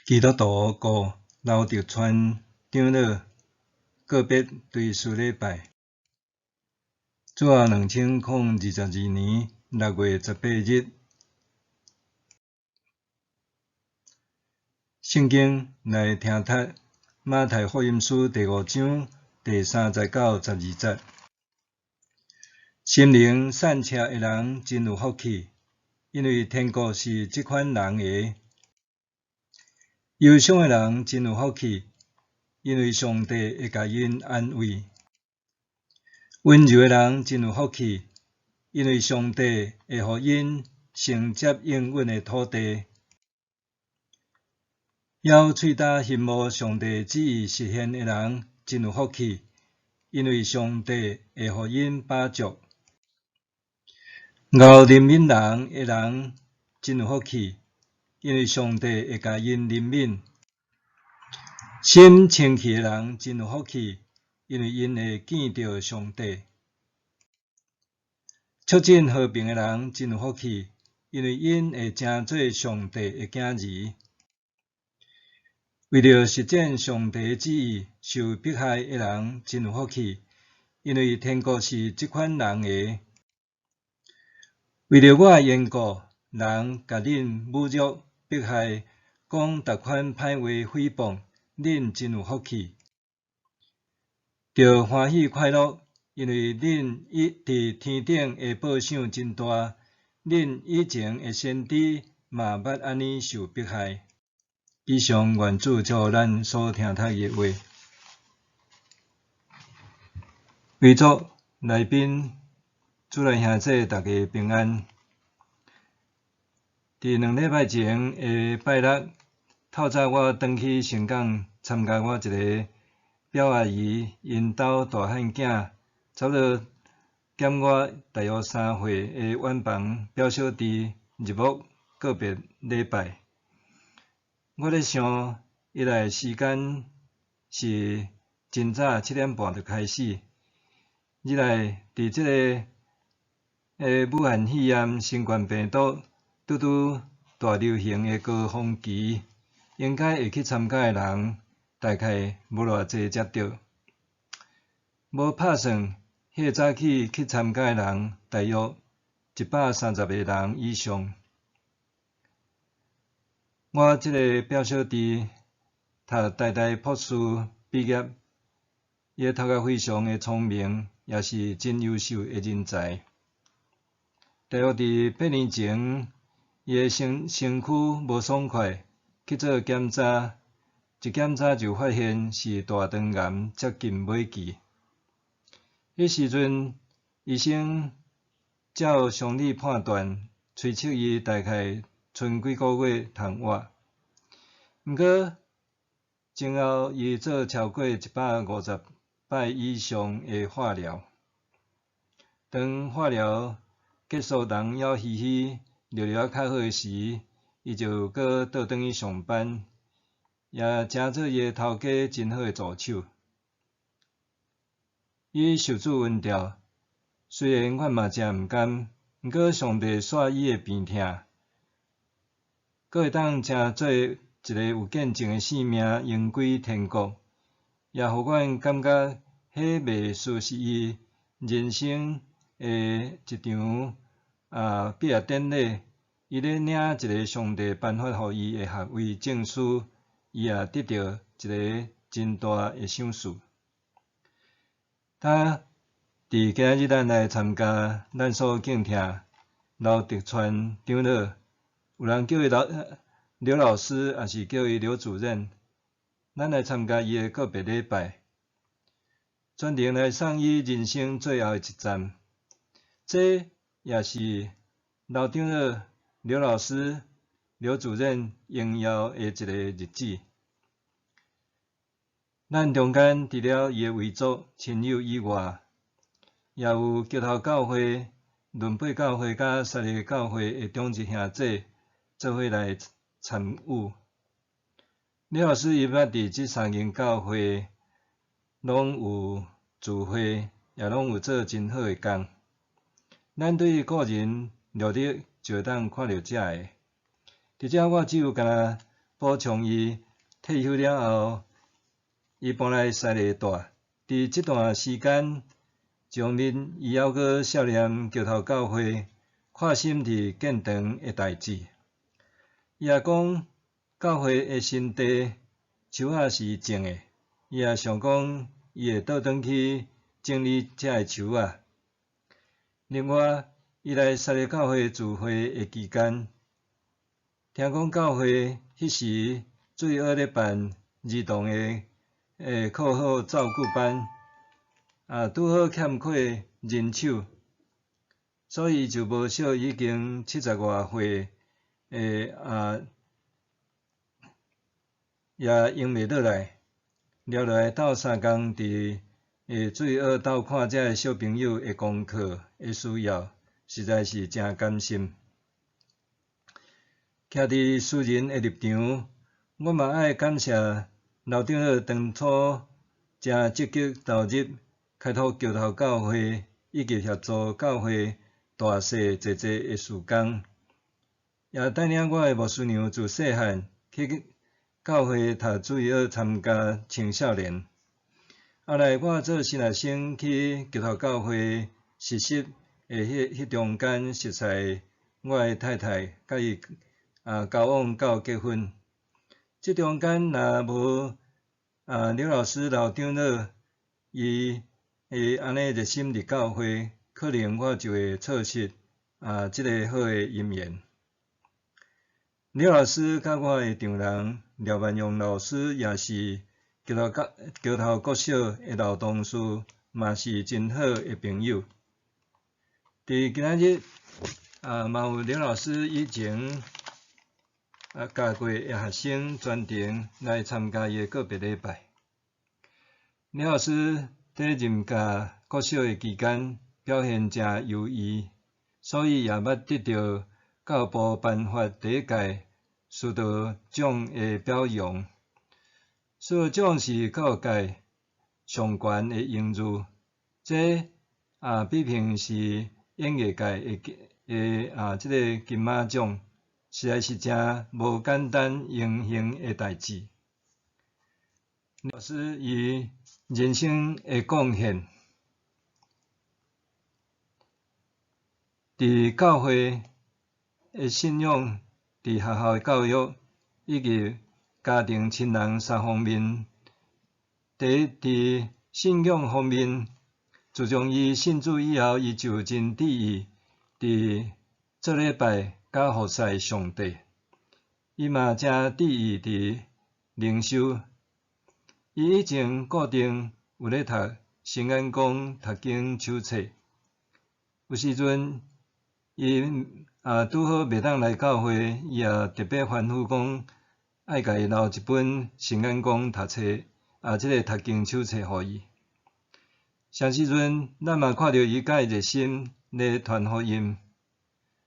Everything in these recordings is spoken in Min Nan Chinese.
基督徒顧劉德傳長老告別追思禮拜。主後2022年6月18日，聖經來聽讀馬太福音書第五章第三節到十二節。心靈散赤的人真有福氣，因為天國是這款人的。憂傷的人真有福氣，因為上帝會共𪜶安慰。溫柔的人真有福氣，因為上帝會予𪜶承接應允的土地。枵喙焦欣慕上帝旨意實現的人真有福氣，因為上帝會予𪜶飽足。𠢕憐憫人的人真有福氣，因為上帝會共𪜶憐憫。心清氣的人真有福氣，因為𪜶會見著上帝。促進和平的人真有福氣，因為𪜶會成做上帝的囝兒。為著實踐上帝的旨意受迫害的人真有福氣，因為天國是這款人的。為著我的緣故，人共恁侮辱、迫害、講逐款歹話誹謗，恁真有福氣。著歡喜快樂，因為恁佇天頂的報賞真大。恁以前的先知嘛捌按呢受迫害。以上願主祝福咱所聽讀的話。遺族來賓、主內兄姊，大家平安。佇兩禮拜前的拜六，透早我轉去盛港參加我一个表阿姨𪜶兜大漢囝，差不多減我大約三歲的遠房表小弟入墓告別禮拜。我咧想，伊來的時間是真早七點半就開始。二來，佇這个武漢肺炎新冠病毒拄拄大流行的高峰期，應該會去參加的人大概無偌濟才對。無拍算，彼早起去參加的人大約130個人以上。我這个表小弟讀台大博士畢業，伊的頭殼非常的聰明，也是真優秀的人才。大約佇8年前，伊的身軀無爽快，去做檢查，一檢查就發現是大腸癌接近尾期。彼時陣，醫生照常理判斷，推測伊大概賰幾个月通活。毋過，前後伊做超過150擺以上的化療。當化療結束，人猶嘻嘻、尿尿較好時，伊就閣倒轉去上班，也成做伊的頭家真好的助手。伊受主恩召，雖然阮嘛誠毋甘，毋過上帝煞伊的病痛，閣會當成做一个有見證的生命，榮歸天國，也予阮感覺彼袂輸是伊人生的一場畢業典禮。伊咧領一个上帝頒發予伊的學位證書，伊也得著一个真大的賞賜。他佇今仔日咱來參加咱所敬聽劉德傳長老，有人叫伊劉老師，抑是叫伊劉主任。咱來參加伊的告別禮拜，專程來送伊人生最後的一站。這也是劉長老、劉老師、劉主任榮耀的一个日子。咱中間除了伊的遺族親友以外，也有橋頭教會、崙背教會佮沙利教會的長執兄姊做伙來參與。劉老師伊捌佇這三間教會攏有聚會，也攏有做真好的工。咱對個人履歷就會當看著這个。佇遮我只有干焦補充伊退休了後，伊搬來西麗住。佇這段時間，一方面伊猶閣數念橋頭教會，看心佇建堂的代誌。伊也講教會的新地樹仔是伊種的，伊也想講伊會倒轉去整理遮的樹仔。另外，伊來西麗教會聚會的期間，聽講教會彼時水諥咧辦兒童的課後照顧班，啊，拄好欠缺人手，所以就無惜已經七十外歲的啊，也閒袂落來，留落來鬥相共佇水諥鬥看遮的小朋友的功課的需要，實在是誠甘心。徛佇私人的立場，我嘛愛感謝劉長老當初誠積極投入開拓橋頭教會，以及協助教會大細濟濟的事工，也帶領我的牧師娘自細漢去教會讀主日學參加青少年。後來我做新學生去橋頭教會實習的彼中間，熟似我的太太，佮伊交往到結婚。這中間若無劉老師、劉長老，伊會按呢熱心佇教會，可能我就會錯失這个好的姻緣。劉老師佮我的丈人廖萬榮老師，也是橋頭國小的老同事，嘛是真好的朋友。佇今仔日嘛有劉老師以前教過的學生專程來參加伊的告別禮拜。劉老師佇任教國小的期間表現誠優異，所以也捌得著教育部頒發第一屆師道獎的表揚。師道獎是教育界上懸的榮譽，這比拼是演藝界的這个金馬獎，實在是誠無簡單榮幸的代誌。老師伊人生的貢獻，佇教會的信仰，佇學校的教育，以及家庭親人三方面。第一，佇信仰方面，自從伊信主以後，伊就真注意佇做禮拜佮服侍上帝。伊嘛誠注意佇靈修。伊以前固定有咧讀聖安公讀經手冊。有時陣伊拄好袂當來教會，伊也特別吩咐講，愛共伊留一本聖安公讀冊，這个讀經手冊予伊。啥時陣咱嘛看著伊佮熱心咧傳福音，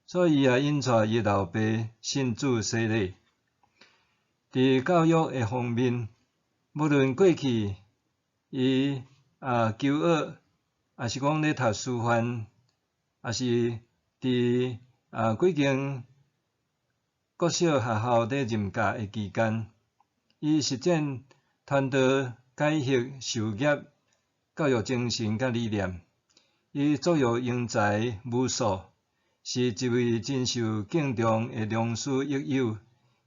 所以伊也引帶伊老爸信主洗禮。佇教育的方面，無論過去伊求學，抑是講咧讀師範，抑是佇幾間國小學校咧任教的期間，伊實踐傳道改革授業教育精神佮理念，伊作育英才無數，是一位真受敬重的良師益友，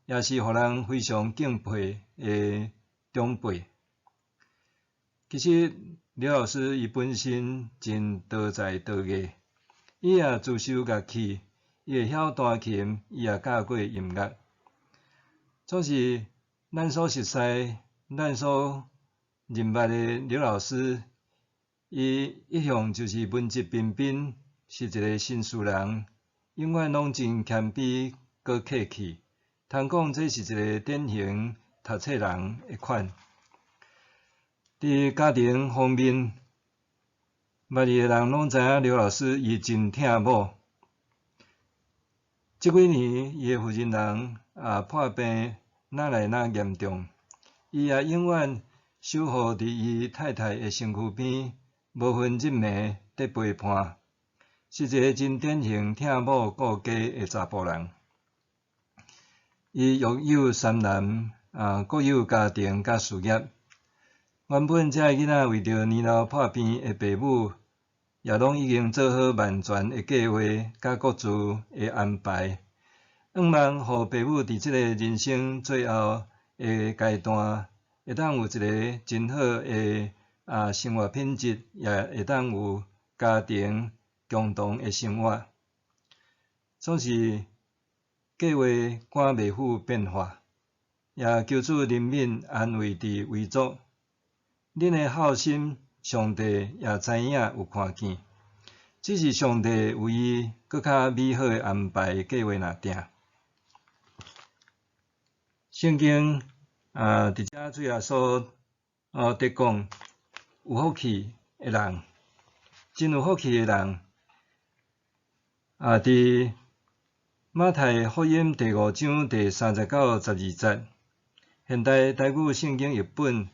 也是予人非常敬佩的長輩。其實劉老師伊本身真多才多藝，伊也自修樂器，伊會曉彈琴，伊也教過音樂。總是咱所熟似、咱所認捌的劉老師，伊一向就是文質彬彬，是一個紳士人，永遠攏真謙卑、閣客氣。通講這是一個典型讀冊人的款。佇家庭方面，捌伊的人攏知影劉老師伊真疼某。這幾年伊的婦人人破病愈來愈嚴重，伊也永遠守護佇伊太太的身軀邊，無分日暝佇陪伴，是一個真典型疼某顧家的查埔人。伊伊育有三男，各有家庭佮事業。原本這个囡仔為著年老破病的爸母，也攏已經做好萬全的計劃佮各自的安排，向望予爸母佇這个人生最後的階段，會當有一个真好的生活品質，也會當有家庭共同的生活。總是計劃趕袂赴變化，也求主憐憫安慰佇遺族。恁的孝心，上帝也知影有看見，只是上帝有伊閣較美好的安排計劃若定。聖經佇遮主耶穌佇講有福氣的人，真有福氣的人。佇馬太福音第五章第三節到十二節，現代台語聖經譯本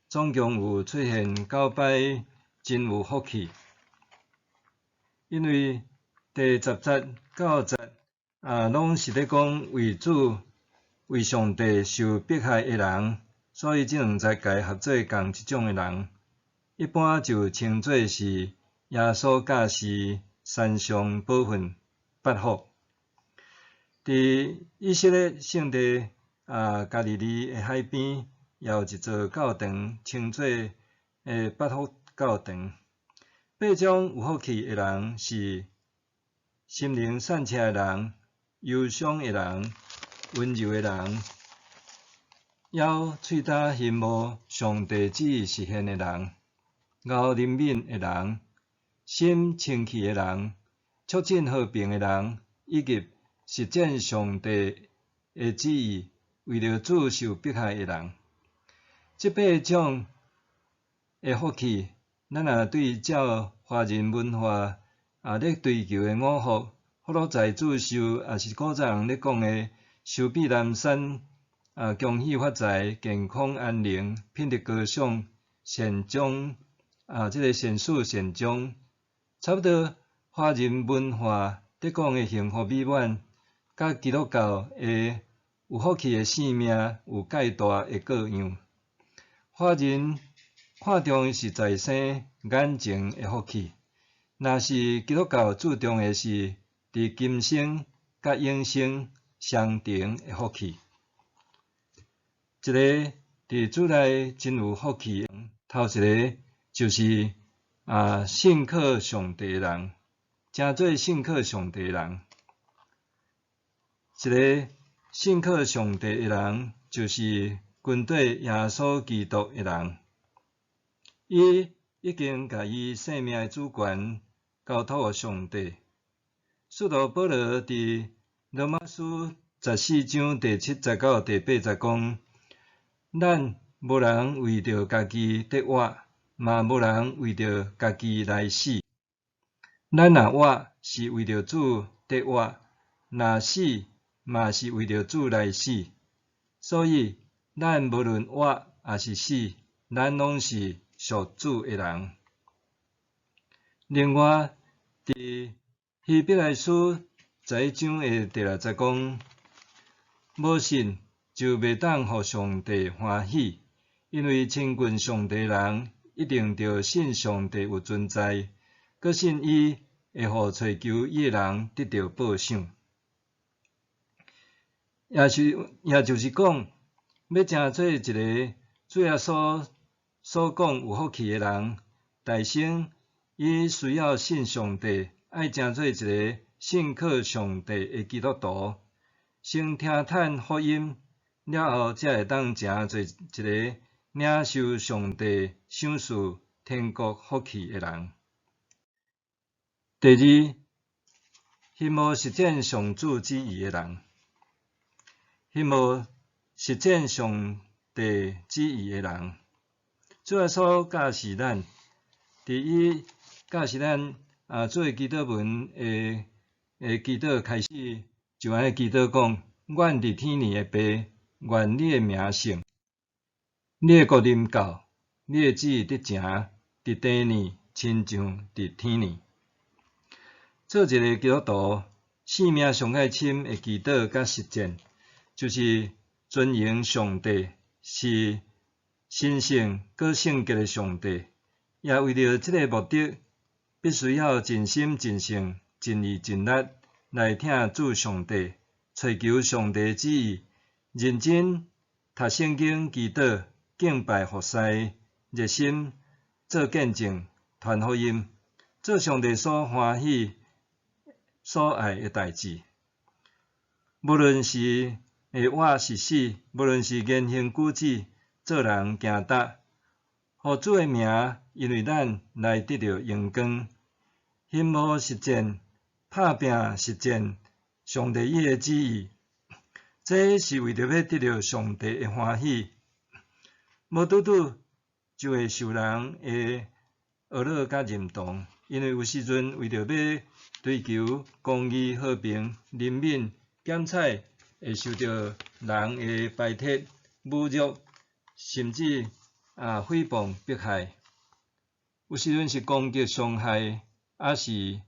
總共有出現九擺真有福氣，因為第十節到節攏是咧講為主、為上帝受迫害的人，所以這兩節共合做仝一種的人，一般就稱做是耶穌教示山上寶訓八福。佇以色列聖地加利利的海邊，也有一座教堂，稱做八福教堂。八種有福氣的人是心靈散赤的人、憂傷的人、溫柔的人，枵喙焦欣慕上帝旨意實現的人，𠢕憐憫的人，心清氣的人，促進和平的人，以及實踐上帝的旨意，為著主受迫害的人。這八種的福氣，咱若對照華人文化咧追求的五福，福祿財子壽，抑是古早人咧講的壽比南山，恭喜發財、健康安寧、品德高尚、善終，這个善始善終，差不多華人文化咧講的幸福美滿，佮基督教的有福氣的生命有蓋大的各樣。華人看重的是在生眼前的福氣，若是基督教注重的是佇今生佮永生雙重的福氣。一个佇主內真有福氣的，頭一个就是信靠上帝的人，成做信靠上帝的人。一个信靠上帝的人，就是跟綴耶穌基督的人。伊已經共伊生命的主權交託予上帝。使徒保羅佇羅馬書十四章第七節到第八節講：咱無人為著家己得活，嘛無人為著家己來死。咱若活，是為著主得活；若死，嘛是為著主來死。所以，咱無論活抑是死，咱攏是屬主的人。另外，佇希伯來書十一章的第六節講：無信就袂當予上帝歡喜，因為親近上帝的人一定著信上帝有存在，閣信伊會予揣求伊的人得著報賞。也是，也就是講，欲成做一个主耶穌所講有福氣的人，大先伊需要信上帝，愛成做一个信靠上帝的基督徒，先聽探福音，了後才會當成做一个領受上帝賞賜天國福氣的人。第二，希望實踐上主旨意的人，希望實踐上帝旨意的人，主耶穌教示咱，佇伊教示咱做祈禱文的的祈禱開始，就按呢祈禱講：阮佇天裡的父，願你的名聖，你的國臨到，你的旨意得成，佇地裡親像佇天裡。做一个基督徒，生命上蓋深的祈禱佮實踐，就是尊榮上帝，是神聖閣聖潔的上帝。也為著這个目的，必須要盡心盡性、盡意盡力來疼主上帝，揣求上帝旨意，認真讀聖經、祈禱、敬拜服侍，熱心做見證、傳福音，做上帝所歡喜、所愛的代誌。無論是會活是死，無論是言行舉止、做人行踏，予主的名因為咱來得著榮光。欣慕實踐，拍拚實踐上帝伊的旨意，這是為著欲得著上帝的歡喜。無拄拄就會受人的呵咾佮認同，因為有時陣為著欲追求公義、和平、憐憫、檢採，會受著人的排斥、侮辱，甚至誹謗、迫害。有時陣是攻擊、傷害，抑是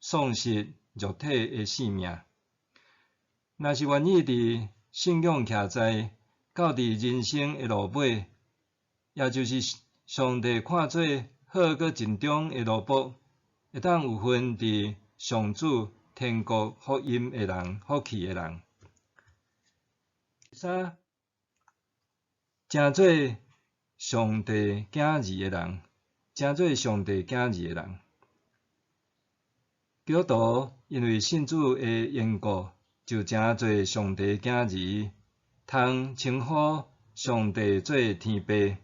喪失肉體的性命。若是願意佇信仰徛在到佇人生的路尾，也就是上帝看做好閣盡忠的奴僕，會當有份佇上主天國福音的人，福氣的人。三，成做上帝囝兒的人，成做上帝囝兒的人。基督徒因為信主的緣故，就成做上帝囝兒，通稱呼上帝做天父。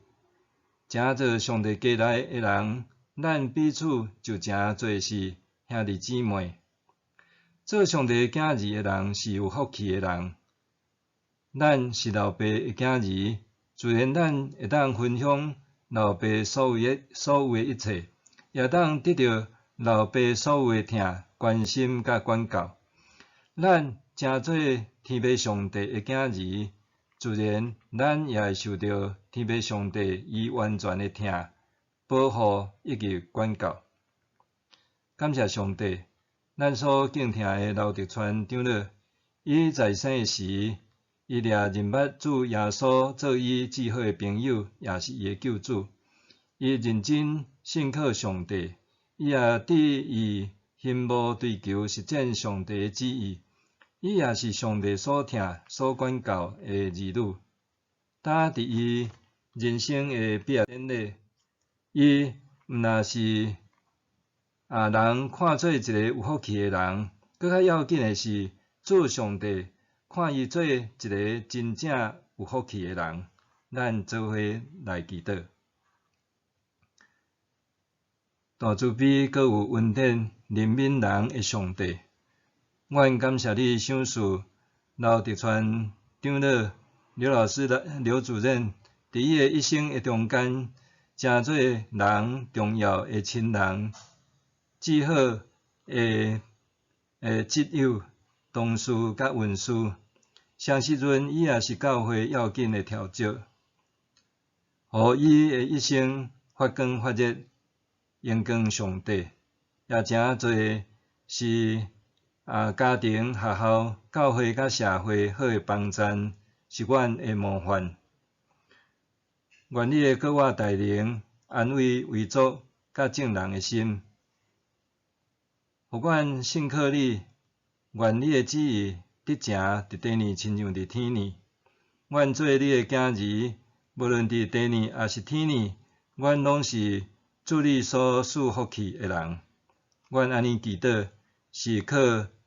成做上帝家內的人，咱彼此就成做是兄弟姊妹。做上帝囝兒的人是有福氣的人。咱是老爸的囝兒，自然咱會當分享老爸所有的一切，也當得著老爸所有的疼、關心佮管教。咱成做天父上帝的囝兒，自然咱也會受著天父上帝伊完全的疼、保護以及管教。感謝上帝，咱所敬疼的劉德川長老，伊在生時，伊掠認捌主耶穌做伊至好的朋友，也是伊的救主。伊認真信靠上帝，伊也致意欣慕追求實踐上帝的旨意。伊也是上帝所疼、所管教的兒女。當佇伊人生的畢業典禮，伊毋但是人看做一个有福氣的人，閣較要緊的是，主上帝看伊做一个真正有福氣的人。咱做伙來祈禱。大慈悲閣有恩典憐憫人的上帝，阮感謝你賞賜劉德川長老、劉老師的劉主任，佇伊的一生的中間，成做人重要的親人、至好的摯友、同事佮恩師。啥時陣伊也是教會要緊的調節，予伊的一生發光發熱，榮光上帝，也成做是家庭、學校、教會佮社會好的幫贊，是阮的模範。願你的閣活大能安慰遺族佮眾人的心，予阮信靠你，願你的旨意得成佇地面，親像佇天呢。阮做你的囝兒，無論佇地呢抑是天呢，阮攏是主你所賜福氣的人。阮按呢祈禱，是靠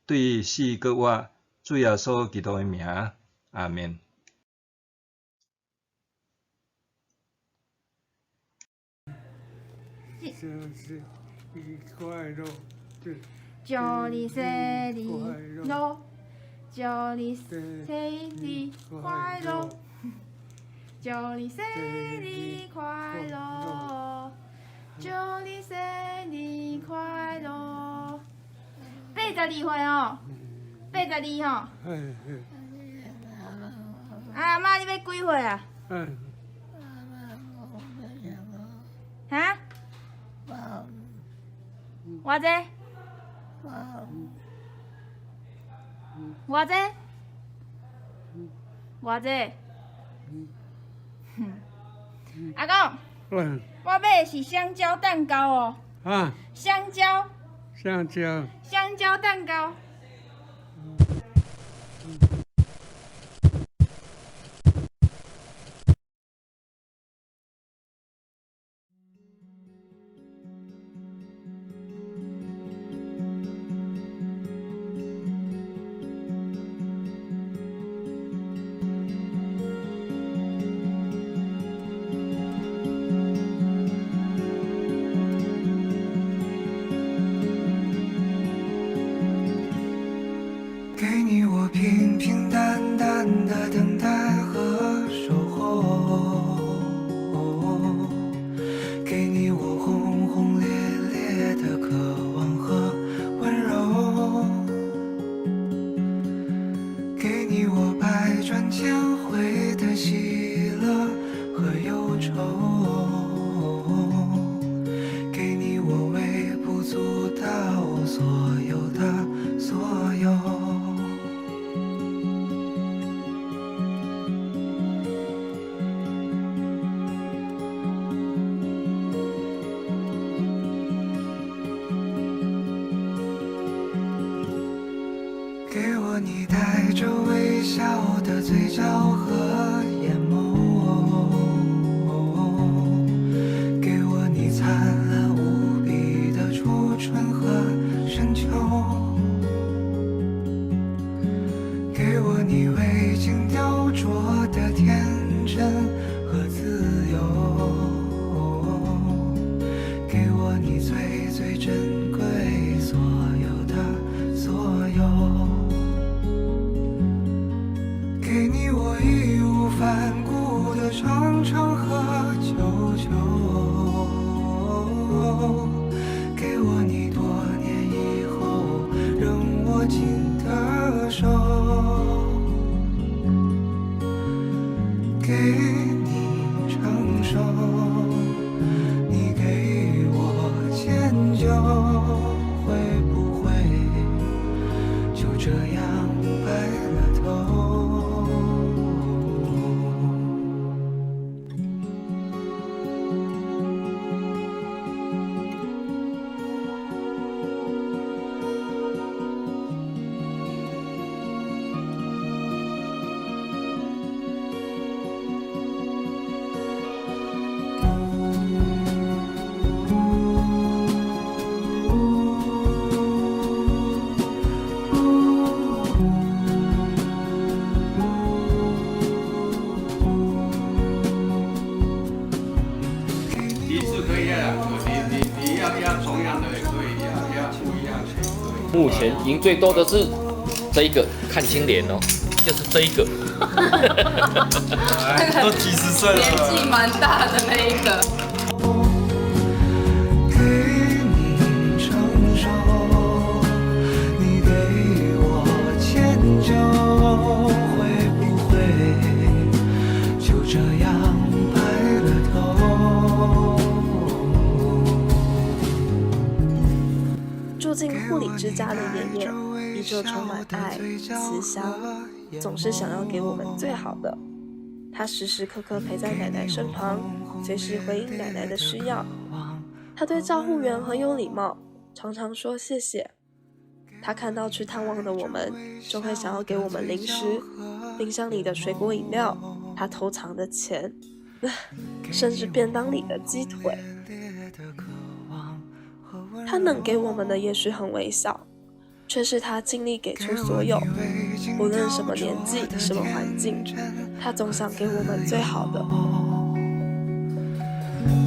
對死閣活主耶穌基督的名。阿們。祝你生日樂，祝你生日快樂，祝你生日快樂，祝你生日快樂。82歲哦，82吼。阿嬤，你欲幾歲啊？哈？偌濟？偌濟？偌濟？阿公，我買的是香蕉蛋糕哦。啊？香蕉。香蕉。香蕉蛋糕。給你我平平淡淡的等待和守候，給你我轟轟烈烈的渴望和溫柔，給你我百轉千回的喜樂和憂愁，給你我微不足道所有的所有。給我你帶著微笑的嘴角和眼眸，給我你燦爛無比的初春和深秋，給我你未經雕琢的天真和自由，給我你最最珍貴所有的所有。給你我義無反顧的長長和久久，給我你多年以後仍握緊的手，給你成熟，你給我遷就，會不會就這樣白了頭？一次可以要兩個，你要同樣的也可以，要不一樣的也可以。目前贏最多的是這一個，看清臉哦，就是這一個。都幾十歲了，年紀蠻大的那一個。給你成熟，你給我遷就，會不會就這樣白了頭？住進護理之家的爺爺依舊充滿愛、慈祥，總是想要給我們最好的。他時時刻刻陪在奶奶身旁，隨時回應奶奶的需要。他對照護員很有禮貌，常常說謝謝。他看到去探望的我們，就會想要給我們零食、冰箱裡的水果飲料、他偷藏的錢，甚至便當裡的雞腿。他能給我們的也許很微小，卻是他盡力給出所有。無論什麼年紀、什麼環境，他總想給我們最好的。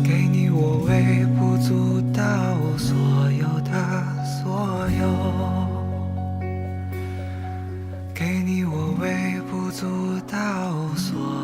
給你我微不足道所有的所有，給你我微不足道所。